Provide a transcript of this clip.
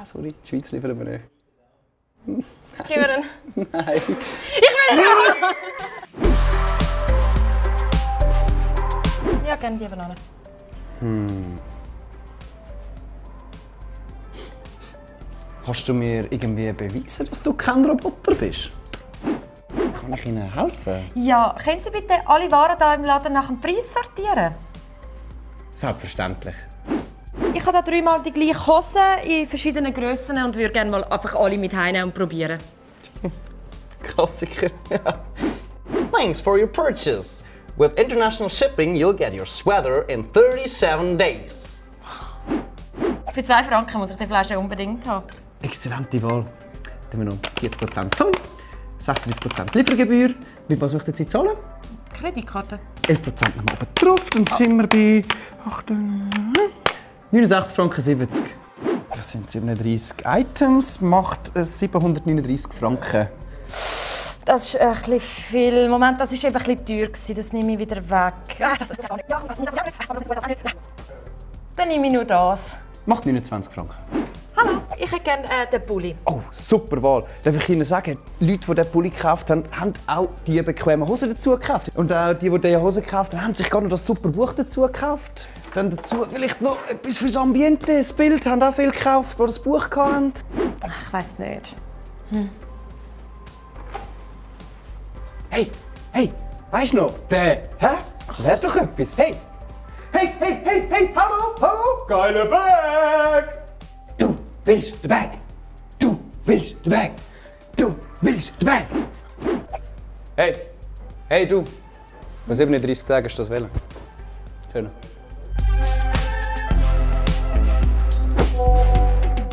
Ah, sorry, die Schweiz liefern wir nicht. Gib mir einen. Nein. Ich will nicht! Ja, gerne die Banane. Kannst du mir irgendwie beweisen, dass du kein Roboter bist? Kann ich Ihnen helfen? Ja, können Sie bitte alle Waren hier im Laden nach dem Preis sortieren? Selbstverständlich. Ich habe hier 3-mal die gleiche Hose in verschiedenen Grössen und würde gerne mal einfach alle mit heimnehmen und probieren. Klassiker, ja. Thanks for your purchase. With international shipping, you'll get your sweater in 37 days. Für 2 Franken muss ich die Flasche unbedingt haben. Exzellente Wahl. Dann haben wir noch 40% Zoll, 36% Liefergebühr. Mit was möchten Sie zahlen? Kreditkarte. 11% nochmal oben drauf, dann sind wir bei 69,70 Franken. Das sind 37 Items, macht 739 Franken. Das ist ein bisschen viel. Moment, das war eben ein bisschen teuer. Das nehme ich wieder weg. Dann nehme ich nur das. Macht 29 Franken. Hallo, ich hätte gerne den Pulli. Oh, super Wahl. Darf ich Ihnen sagen, die Leute, die diesen Pulli gekauft haben, haben auch die bequemen Hosen dazu gekauft. Und auch die diese Hosen gekauft haben, haben sich gar noch das super Buch dazu gekauft. Dann dazu vielleicht noch etwas fürs Ambiente, das Bild, haben auch viele gekauft, die das Buch hatten. Ich weiss nicht. Hey, weisst du noch, der, Wäre doch etwas, hey, hallo, geile Bag! Du willst den Bag! Du willst den Bag! Du willst den Bag! Hey, du! Vor 37 Tagen hast du das wählen. Schön.